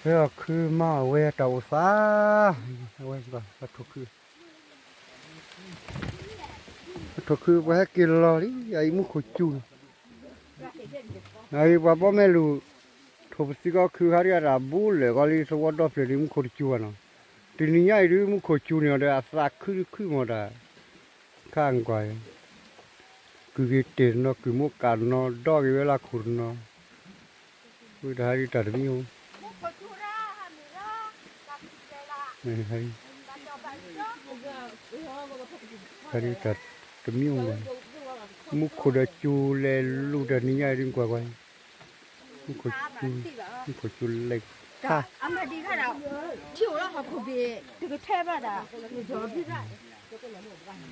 ဖဲအီၤခုမၤအဝဲတၢ်အိၣ်သး, အဝဲပထိၣ်ခု, ပထိၣ်ခုပှၤဟဲက့ၤလီၤလံ အအံၤမူခိၣ်စူၤန့ၣ်, အအံၤပှၤဘီမဲာ်လူၤ, ထိၣ်ပသံကီခုခါဒ်အတၢ်ဘူးလၢာ်ကီလံ သဝီဒီဖျၢၣ်ဒ်မူခိၣ်တစူၤဘၣ်နီၤ, တနံၤညါအံၤဒ်မူခိၣ်စူၤန့ၣ်ဒီး အသးခုခုမီၤတၢ်, ခါအကွၢ် ကုၢ်က့ၤတ့ၢ်တနီၤ ကုၢ်မိၢ်ကၢ်တနီၤ ဒီဂ့ၤဝဲလၢခိၣ်တနီၤ, ဝံတၢ်ဟဲဒ်တၢ်တမံၤအိၣ်, ဟဲဒ်တၢ်တမံၤအိၣ်, မူခိၣ်ဒီးစူၤလဲၤလူၤတၢ်နံၤညါအံၤဒ်ကွၢ်ကွၢ်, မူခိၣ်စူၤ, မူခိၣ်စူၤလဲၤခါ အမၤဒံးခါဒီး ထံအိၣ်လၢဟီၣ်ခိၣ်ဘ့ၣ် တကထဲဘၣ်ဒီး ကယီၤဖံးဘၣ်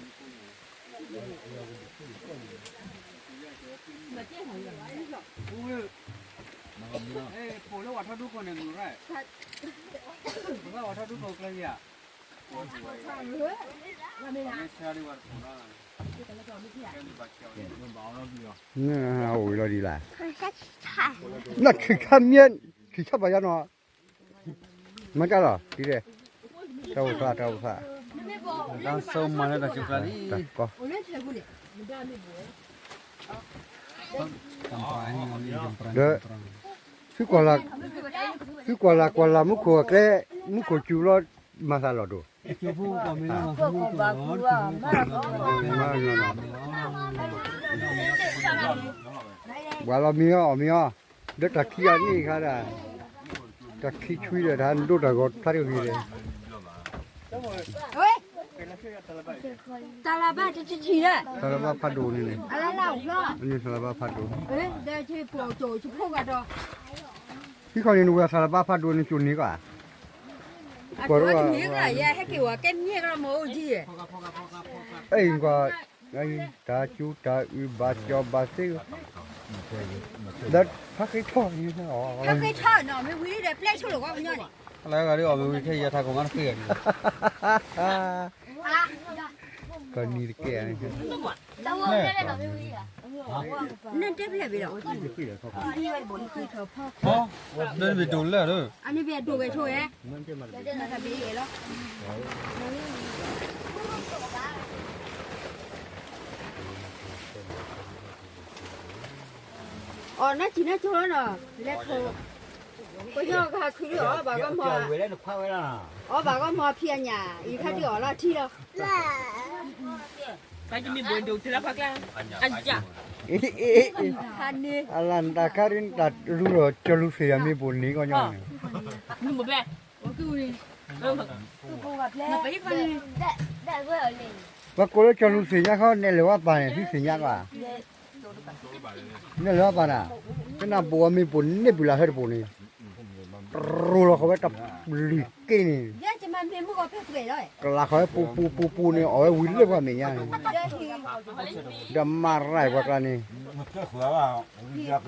အိၣ်ဝံၤလီၤဒ်လဲၣ်, နခံခါမ့ၢ်, ခံခါဘၣ်ယါနီၤ, မ့ၢ်ကလီၤ, ဒ်လဲၣ်, တၢ်အိၣ်သး တၢ်အိၣ်သး, တၢ်ဆိမၤလၢတၢ်စူၤကျါလံ, တၢ်ကီ, ဒီး သုကွၢ်လၢ်, သုကွၢ်လၢ်ကွၢ်လၢ်မူခိၣ်အကျဲ, မူခိၣ်စူၤလီၤ မၤသးလီၢ်ဒိၣ်, ပှၤလီၤမံၤအီၤ အီၣ်မံၤအီၤ, ဒီးတၢ်ခံဂၤန့ၣ်ခါဒၣ်, တၢ်ခံဆွံဒီးတၢ်ဒိၣ်တၢ်ဂီၤဖျါတဂ့ၤဒီး တၢ်လၢဘၣ်တထံၣ်လၢ, တၢ်လၢဘၣ်ဖးဒိၣ်န့ၣ်န့ၣ်, အန့ၣ်တၢ်လၢဘၣ်ဖးဒိၣ်, ဒီးဖိကီးဒီး, ဟံၣ်ခီန့ၣ်နဝဲတၢ်လၢဘၣ်ဖးဒိၣ်န့ၣ်ကၠိန့ၢ်ကီး, အကိးန့ၢ်ကီးယဲဟဲက့ၤဝဲကဲန့ၢ်ကီးမ့ၢ်အိၣ်ကံ, အံၤကွၢ်, တၢ်စူၤတၢ်အုးဘၣ်ကၠီဘၣ်သ့, ဒီးဖးဃ့ထီၣ်န့ၣ်, ဖးဃ့ထီၣ်နီၤ မ့ၢ်ဝံၤဒီးပျဲဆိလီၤကွၢ်ကညီန့ၣ်, လᢢ်ဂၤဒ်အီၣ်မ့ၢ်ဝံၤခဲအံၤယထးခိၣ်မးတဃ့ၢ်ဂၤန့ၣ် ကနံၤတကဲ, နတဲဖျဲၣ်ဘၣ်ဒီး, အန့ၣ်ဘၣ်ဒိၣ်ဝဲဆိဝဲ, နတဘ့ၣ်လီၤ, အီၣ်နၢ်စံၣ်နၢ်ကၠိလီၤနီၤ, လဲၤခိၣ်, ပညီကဟးခုဒုးအီၣ်ဘၣ်ကီမီၤ, အီၣ်ဘၣ်ကီမီၤဖံးအညၣ်, ယခါဒုးအီၣ်လီၤထံလီၤ အလၢနတၢ်ခါဒ်နတၢ်ရူဒီးကၠီလူၤသ့ၣ်ယၤမ့ၢ်ဘိးန့ၢ်ကီၢ်ညီန့ၣ်, ပှၤကိးလၢကၠီလူၤသ့ၣ်ညါခီ နဲၣ်လဲၤဝဲပၢ်န့ၣ် သုသ့ၣ်ညါကွၢ်, နဲၣ်လဲၤဝဲပၢ်န့ၣ်, ကနၣ်ဘိးအမ့ၢ်ဘိးန့ၢ်ပုၢ်လၢ်ဟဲတဘိးန့ၣ်, ရိလီၤဃီဝဲတၢ်လွံၢ်က့န့ၣ်, ကလးဃီဝဲပူပူပူပူန့ၣ် အီၣ်ဝဲဝံၤလၢပှၤမဲာ်ညါန့ၣ်, ဒီးမၤရၢၢ်ပှၤကျါန့ၣ်, ဒီး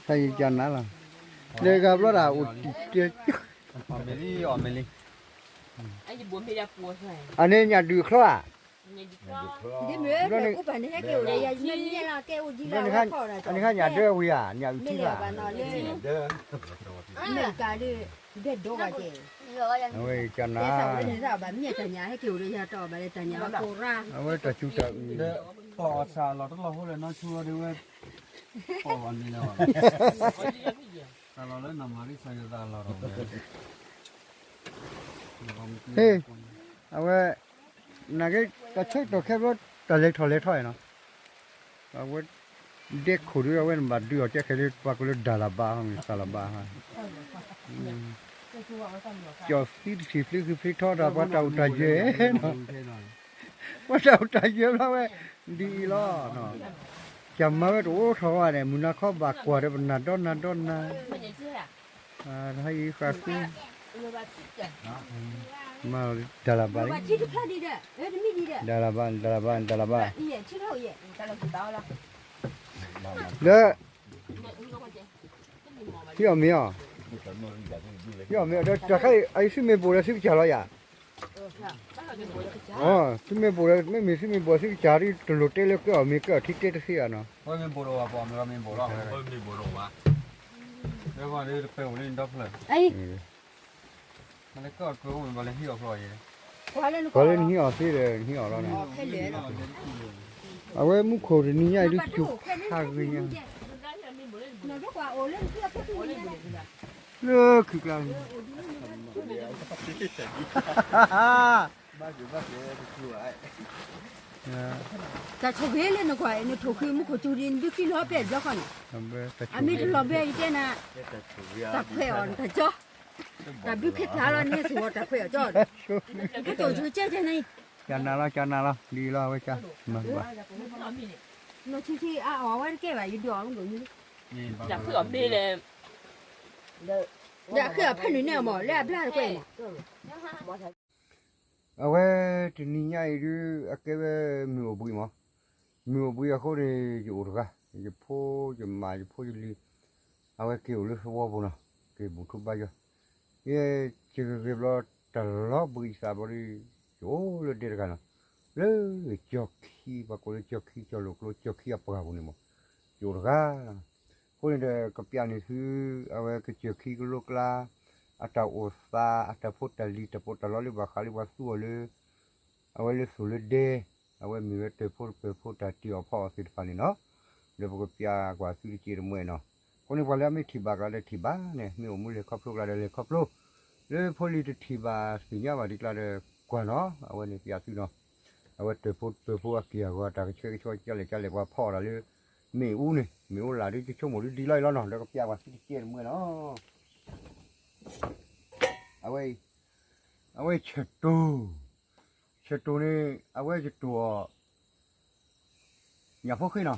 ဖဲယကနၤလီၤ, လၢဂၤဘျီဒၣ်အိၣ်တံၢ်တဲ, အီၣ်မ့ၢ်လံ, အန့ၣ်ညၣ်ဒုးချီဧါ, အန့ၣ်ခါညၣ်ဒၢဝံၤဧါ, ညၣ်အုၣ်ထံဧါ, အဝဲကနၤ, အဝဲတၢ်စူၤတၢ်အုး, ဟ့ၣ်, အဝဲ, နာ်က့, တၢ်ဆၢကတီၢ်ခဲဘျီ, တၢ်လဲၤထီၣ်လဲၤထီၣ်နီၤ, အဝဲ, ဒဲခိၣ်ဒုး အဝဲနဘၣ်ဒုးအီၤကဲခဲလၢ ပှၤကိးလၢဒၣ်လၢဘါ မ့ၢ်သးလၢဘါ, ကၠီၤသံတထံၣ်ဖျ့ဃုာ်ဖျ့ထီတၢ် ပှၤတၢ်အိၣ်တၢ်ယၢၤ, ပှၤတၢ်အိၣ်တၢ်ယၢၤဘျီဝဲ, ဒ်အံၤလီၤ, ကမၤဝဲတအိၣ်ထီၣ်ဝဲန့ၣ် မုၢ်နၤခီဘၣ်ကွၢ်ဒီး ပနၢ်ဒီနၢ်ဒီနၢ် တဟါအံၤဃာ်ဃု, မၤလီၤတၢ်လၢဘၣ်လံ, တၢ်လၢဘၣ် တၢ်လၢဘၣ် တၢ်လၢဘၣ်, ဒီး, ဟံၣ်အီၣ်မ့ၤအီၣ်, ဟံၣ်အီၣ်မ့ၤအီၣ် ဒီးတၢ်ခါအံၤ အံၤသုမ့ၢ်ဘိးဒီးသုကစၢ်လီၤယၤ, အီ သုမ့ၢ်ဘိးဒီး မ့မ့ၢ်သုမ့ၢ်ဘိးသုကစၢ်ဒ် တလိၣ်တဲလၢကဲအီၣ်မ့ၤကဲအီၣ်ထံတဲတသ့ဧါနီၤ, ပှၤလၢနဟံးအီၣ်သ့ဒီး နဟံးအီၣ်လီၤန့ၣ်, အဝဲမူခိၣ်တနံၤညါအံၤဒ်ကၠိခါဂ့ၤညါ လၢခံကျါ တၢ်ဆိၣ်ဂ့ၤလၢနကွၢ် နထိၣ်ဃံမူခိၣ်စူၤဒံး နဒုးခံလီၤဖဲဘျီခီန့ၣ်, အမ့ၢ်တလီၤဘဲယတဲနၤ, တၢ်ခွဲးအီၤနတၢ်ကၠီ, တၢ်ဘုခဲတၢ်လီၤန့ၣ် ဆိၣ်ဂ့ၤတၢ်ခွဲးအီၤကၠီ, ကတိၤဆိကဲကဲန့ၣ်, ကနၤလီၤ ကနၤလီၤ ဒ်လီၤအဝဲကါ, နဆံဆံအအီၣ်ဝဲတကဲဘၣ် ယဒုးအီၣ်မ့ၢ်ဒိၣ်မ့ၢ်, ယဃ့အီၣ်ဖဲန့ၣ်န့ၣ်မ့ၢ် လၢအဘျါတကွဲၢ်မ့ၢ် အဝဲတနံၤညါအံၤဒုး အကဲဝဲမုၢ်အိၣ်ဘှံးမး, မုၢ်အိၣ်ဘှံးအဃိန့ၣ် ယအိၣ်တဂၤ, ယဖိယမါ ယဖိယလံၤ, အဝဲက့ၤအိၣ်လၢသဝီပူၤနီၤ, က့ၤဘူၣ်ထူဘါယွၤ, ယဲယဂ့ၤဂ့ၤဘျီ တလီၤဘှံးယသးဘျီဒီး ယအိၣ်လၢဒဲတဂၤနီၤ, လၢကၠီၤခံ ပှၤကိးလၢကၠီၤခံ ကၠီၤလိာ်ကျိ ကၠီၤခံအပှၢ်ပူၤန့ၣ်မး, ယအိၣ်တဂၤ အဃိန့ၣ်ဒီး ကပျးန့ၢ်သု အဝဲကစၢၢ်ခံကလိကျါ အတၢ်အိၣ်သး အတၢ်ဖိတၢ်လံၤ တၢ်ပီးတၢ်လီလၢဘၣ်ဃးလၢပှၤသူအီၤလၢ အဝဲလၢသူၣ်လၢဒဲ, အဝဲမ့ၢ်ဝဲတၢၢ်ဖိတပၢၢ်ဖိတၢ်တ့အီၣ်ဖီအီၣ်သ့ၣ်တဖၣ်န့ၣ်နီၤ, ဒီးပကပျးကွၢ်သုတက့ၢ်တမှဲနီၤ, အဃိန့ၣ်ပှၤလၢအမ့ၢ်ထံၣ်ဘၣ်ကျါဒီးထံၣ်ဘၣ်န့ၣ်, မ့ၢ်အိၣ်မူလဲၤခီဖျိကျါဒီးလဲၤခီဖျိ, လၢဖိလံၤတထံၣ်ဘၣ်သ့ၣ်ညါဘၣ်ဒံးကျါဒီးကွၢ်နီၤ, အဝဲန့ၣ်ပျးသုနီၤ, အဝဲတၢၢ်ဖိတပၢၢ်ဖိအက့ၢ်အဂီၤ တၢ်ကဆှဲကဆှီကလဲၣ်ကလဲၣ် ပှၤဖီအီၣ်တၢ်လၢ မ့ၣ်အူန့ၣ်, မ့ၣ်အူလာ်ဒ်ယဆိကမိၣ်ဒ်ဒ်လီၤအံၤလီၤနီၤ, ဒီးကပျးကွၢ်သုတက့ၢ်တမှဲနီၤ, အဝဲ အဝဲဆၢတိၢ်, ဆၢတိၢ်န့ၣ် အဝဲယတိၢ်အီၤ ညၣ်ဖိဃ့နီၤ,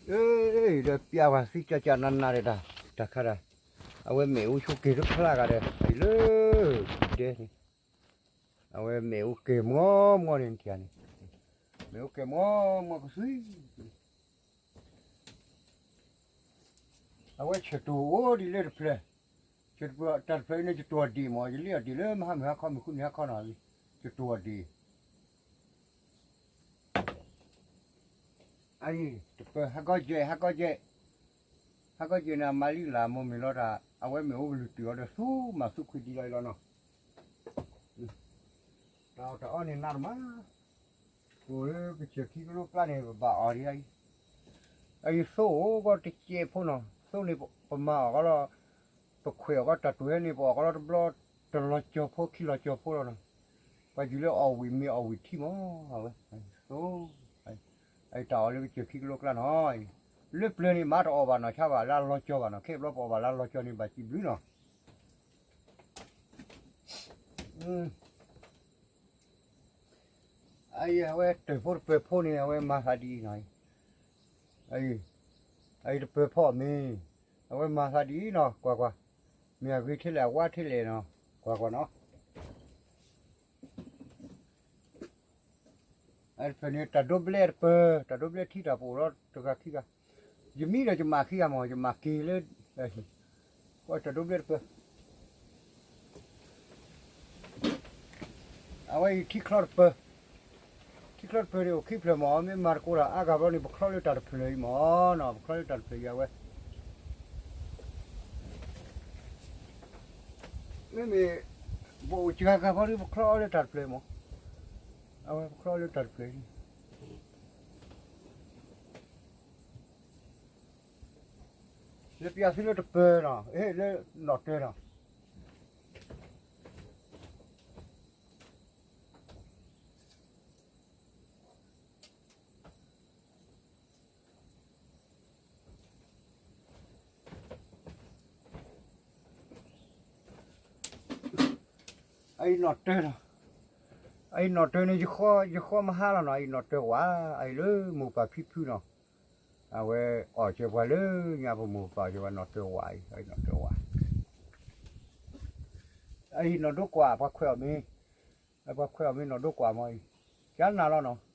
ဒီးပျးကွၢ်သုကၠၢ်ကၠၢ်နးနးဒီးတၢ် တၢ်ခါတၢ်, အဝဲမ့ၣ်အူဆိက့ၤတဖျါဂၤဒီး အံၤလၢဒဲန့ၣ်, အဝဲမ့ၣ်အူက့ၤမီမီန့ၣ်ထံၣ်န့ၣ်, မ့ၣ်အူက့ၤမီမီကသွံ အဝဲဆၢတိၢ်အိၣ်ဒ်လၢတဖျၢၣ်, ဆၢတိၢ်တၢ်တဖျၢၣ်အံၤန့ၣ် ယတိၢ်အီၤဒံးမး, ယလံၣ်အီၤဒံးလၢမဟါမုၢ်ဟါခီမုၢ်ဃုနံၤဟါခီနီၤ, ယတိၢ်အီၤဒံး, အံၤ တပၢၢ်ဟါကီၢ်ယဲၢ် ဟါကီၢ်ယဲၢ်, ဟါကီၢ်ယဲၢ်န့ၣ် အမၤလံလၢမိၢ်မ့ၢ်လီၤတၢ် အဝဲမ့ၣ်အူကလုၢ်တုာ်အီၤဒီးသူမၤသူခွံဒံးလီၤအံၤလီၤနီၤ, တၢ်အီၣ်တၢ်အီန့ၣ်နးတမး အိၣ်လၢကစၢၢ်ခံကလိကျါန့ၣ် ပဘၣ်အီၣ်ဒံးအံၤ, အံၤသိအိၣ်ကီးတစဲးဖိနီၤ, သိန့ၣ်ပမၤအီၣ်ကီးလီၤ, ပခွဲးအီၣ်ကီးတၢ်တိၢ်ဟဲန့ၣ် ပအီၣ်ကီးလီၤတဘျီ တလီၤကၠီၤဖိခံလီၤကၠီၤဖိလီၤနီၤ, ပှၤယုၢ်လၢအီၣ်ဝံၣ်မ့ၤအီၣ်ဝံၣ်ထံမး, အဝဲ သိ အံၤတၢ်အီၣ်လၢကစၢၢ်ခံကလိကျါနီၤ, လၢပျၢၤန့ၣ် မၤတအီၣ်ဘၣ်နီၤ ဆါဘၣ်လၢအလီၤကၠီၤဘၣ်နီၤ, ခဲဘျီပအီၣ်ဘၣ်လၢအလီၤကၠီၤန့ၣ် ဘၣ်စံးဘျုးနီၤ အံၤအဝဲတၢၢ်ဖိတပၢၢ်ဖိန့ၣ် အဝဲမၤသးဒ်အံၤနီၤ, အံၤတပၢၢ်ဖီအီၣ်မ့ၤ, အဝဲမၤသးဒ်အံၤနီၤ ကွၢ်ကွၢ်, မ့ၢ်အဂ့ၤထဲလဲၣ်အဝါထဲလဲၣ်နီၤ, ကွၢ်ကွၢ်နီၤ တဖျၢၣ်န့ၣ် တၢ်ဒိဘျဲၣ်တပၢၢ်, တၢ်ဒိဘျဲၣ်ထံတၢ်ပအိၣ်လီၤတဂၤခံဂၤ, ယမံဒီးယမၤခံဂၤ, ယမၤက့ၤလၢ တၢ်ဒိဘျဲၣ်တပၢၢ်, အဝဲအံၤထံချီတပၢၢ်, ထံချီတပၢၢ်န့ၣ်အိၣ်ခံဖျၢၣ်မး, မ့ၢ်မၤသကိးတၢ်အါဂၤဘျီန့ၣ် ပချီလၢတၢ်တဖျၢၣ်အံၤမးနီၤ, ပချီလၢတၢ်တဖျၢၣ်အံၤအဝဲ မ့မ့ၢ် ပအိၣ်စှၤဂၤဘျီဒီး ပချီအီၤလၢတၢ်တဖျၢၣ်မး, အဝဲပချီအီၤလၢတၢ်တဖျၢၣ်အံၤ, ယပျးသုလၢတပၢၢ်နီၤ, လၢနီၣ်တၢၤနီၤ အအံၤနီၣ်တၢၤနီၤ, အအံၤနီၣ်တၢၤန့ၣ် ယဃီမဟါလီၤနီၤ, အအံၤနီၣ်တၢၤဝး, အအံၤလၢမိၢ်ပၢ်ဖံဖုနီၤ, အဝဲအီၣ်စၢၤပှၤလၢညါပမိၢ်ပၢ်စၢၤဝဲနီၣ်တၢၤဝးအံၤ, အအံၤနီၣ်တၢၤဝး, အအံၤနီၣ်ဒိကွၢ် ပှၤခွဲးအီၣ်မ့ၤ, ပှၤခွဲးအီၣ်မ့ၤနီၣ်ဒိကွၢ်မ့ၢ်အံၤ, ကနၤလီၤနီၤ အံၤ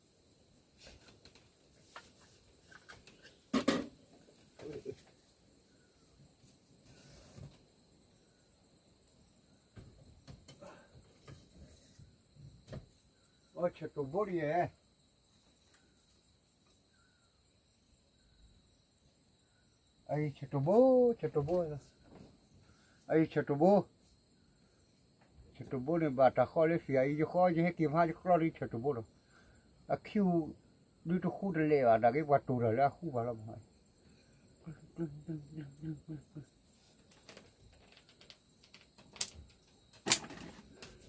ဆၢတိၢ်ဘိဒ်ယဲၢ်, အအံၤဆၢတိၢ်ဘိ, ဆၢတိၢ်ဘိ, အအံၤဆၢတိၢ်ဘိ, ဆၢတိၢ်ဘိန့ၣ် ဘၣ်တၢ်ဃီလၢသ့ၣ်အအံၤ ယဃီယဟဲက့ၤမဟါယကျီဒီးဆၢတိၢ်ဘိဒီး, အခံဒုတဃူတလဲာ်ဘၣ် နာ်က့ပှၤတိၢ်တၢ်လၢအဃူဘၣ်လီၤမး.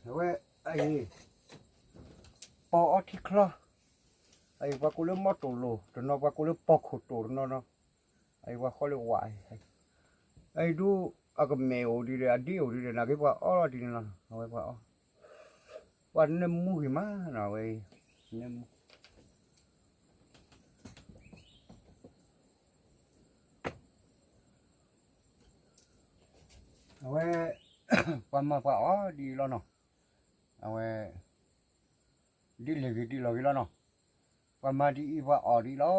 အဝဲ, အအံၤ, ပီၢ်အီထံချီ, အအံၤပှၤကိးလၢမီတိၢ်လိၣ်တနီၤ ပှၤကိးလၢပီၢ်ခိၣ်တိၢ်တနီၤနီၤ, အအံၤပှၤဃီလၢဝး, အအံၤဒုအကမဲာ်အိၣ်ဒ်ဒီး အဒ့အိၣ်ဒ်ဒီး နာ်က့ပှၤအီလီၤဒ်န့ၣ်လီၤ, အဝဲပှၤအီ, ပှၤနၢမူဂ့ၤမးနီၤ အဝဲ, နၢမူ အဝဲ, ပှၤမၤပှၤအီဒ်အံၤလီၤနီၤ, အဝဲ, ဒ်လဲၣ်ဂ့ၤဒ်လီၤဂ့ၤလီၤနီၤ, ပှၤမၤဒ်အံၤပှၤအီဒ်အံၤလီၤ,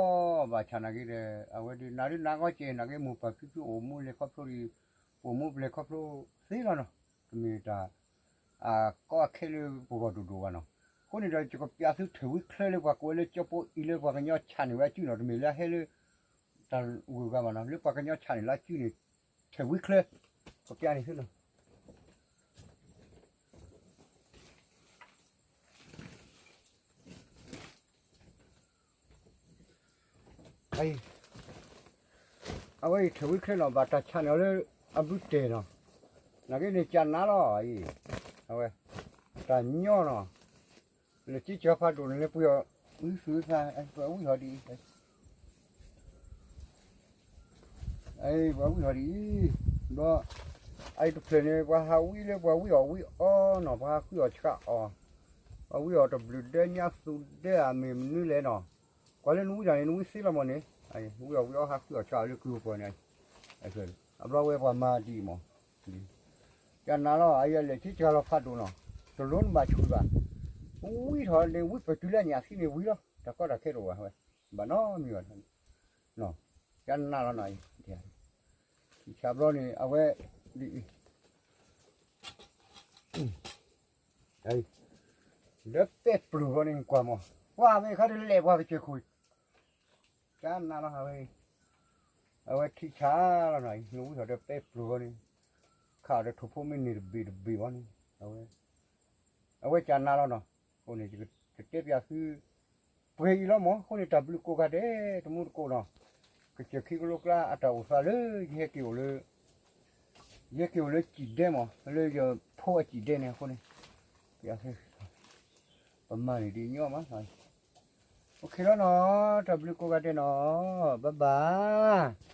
ဘၣ်ဆၣ်နာ်က့ဒီး အဝဲဒ်နၤဒ်နၤဂီၢ်ကဲ နာ်က့မိၢ်ပၢ်ဖံဖုအိၣ်မူလဲၤခီဖျိဒီး, အိၣ်မူပလဲၤခီဖျိသ့လီၤနီၤ, တမ့ၢ်တၢ် အကီအခဲလၢပဂီၢ်ဒိၣ်ဒိၣ်ဘၣ်နီၤ, အဃိန့ၣ်ဒီးယကပျးသုထဲၣ်ဝံချၢလၢပှၤကိးဝဲလၢကၠီပိအံၤလၢပှၤကညီဆၣ်န့ၢ်ဝဲအစုနီၤ, တမ့ၢ်လၢအဟဲလၢ တၢ်ဂုၤဂၤဘၣ်နီၤ, လၢပှၤကညီဆၣ်န့ၢ်လၢအစုန့ၣ်, ထဲၣ်ဝံချၢ, ကပျးန့ၣ်သုနီၤ အဝဲအံၤထဲၣ်ဝံချၢနီၤ ဘၣ်တၢ်ဆၣ်န့ၢ်အီၤလၢအဘုတဲာ်နီၤ, နာ်က့န့ၣ်ကနးလီၤအံၤ, အဝဲ, တၢ်ညီနီၤ, လဲၤက့ၤကၢၤဖးဒိၣ်န့ၣ်လၢပှ့ၤအီၤ, ဝံသုသး, ပှၤဝံၢ်အီၤဒ်အံၤ ပှၤဝံၢ်အီၤဒ်အံၤ, ဒီး, အအံၤတဖျၢၣ်န့ၣ် ပှၤဟးဝံလၢပှၤဝံၢ်အီၣ်ဝံၢ်အီနီၤ, ပှၤဟးဃုအီၣ်ဆှးအီၣ်, ပှၤဝံၢ်အီၣ်တဘျုးဒဲညါသူဒဲဧါ မ့ၢ်မနုၤလဲၣ်နီၤ, ကွၢ်လၢနဝံတၢ်န့ၣ် နဝံသ့လီၤမးန့ၣ်, ဝံၢ်အီၣ်ဝံၢ်အီဟးဃုအီၣ်ဆှးအီၣ်လၢကုၢ်ပှၤန့ၣ်, အဘျီဝဲပှၤမၤဒ်အံၤမး, ကနးလီၤ အအံၤလဲၤက့ၤကၢၤလီၤဖးဒိၣ်နီၤ, တလိၣ်နဘၣ်ဆူၣ်ဘၣ်, ဝံထီၣ်န့ၣ် ဝံပတုၤလၢညၣ်သံန့ၣ်ဝံလီၤ, တၢ်ကီတၢ်ခဲတအိၣ်ဘၣ်ဝဲ, ဘၣ်နီတမံၤဘၣ်, ကနးလီၤနီၤ, ဆၣ်ဘျီန့ၣ် အဝဲ, ဒ်အံၤ ဒီးပဲပျိၢ်ဃီန့ၣ်ကွၢ်မး, ပှၤမ့ၢ်ခါတလဲၣ်ပှၤကစၢၢ်ခိၣ်, ကနးလီၤအဝဲ, အဝဲထံဆါလီၤနီၤ, နဝံထီၣ်ဒီးပဲပျိၢ်ဃီန့ၣ်, ခးအီၤဒီးထိၣ်ဖိမ့ၢ်န့ၢ်တဘ့ၣ်တဘ့ၣ်ဃီန့ၣ်, အဝဲ, အဝဲကနးလီၤနီၤ, အဃိန့ၣ် ယကတဲပျးသု ပှဲၤအံၤလီၤမး, အဃိန့ၣ်တၢ်ဘျုးကိးဂၤဒဲး တမူတကိးနီၤ, ကစၢၢ်ခံကလိကျါအတၢ်အိၣ်သးလၢ ယဟဲက့ၤအိၣ်လၢ ယဟဲက့ၤအိၣ်လၢစံၣ်ဒဲမး, လၢယဖိအစံၣ်ဒဲန့ၣ်အဃိန့ၣ်, ပမၤန့ၢ်ဒ်ညီမး, အိၣ်ခ့လီၤနီၤ, တၢ်ဘျုးကိးဂၤဒဲးနီၤ, bye bye.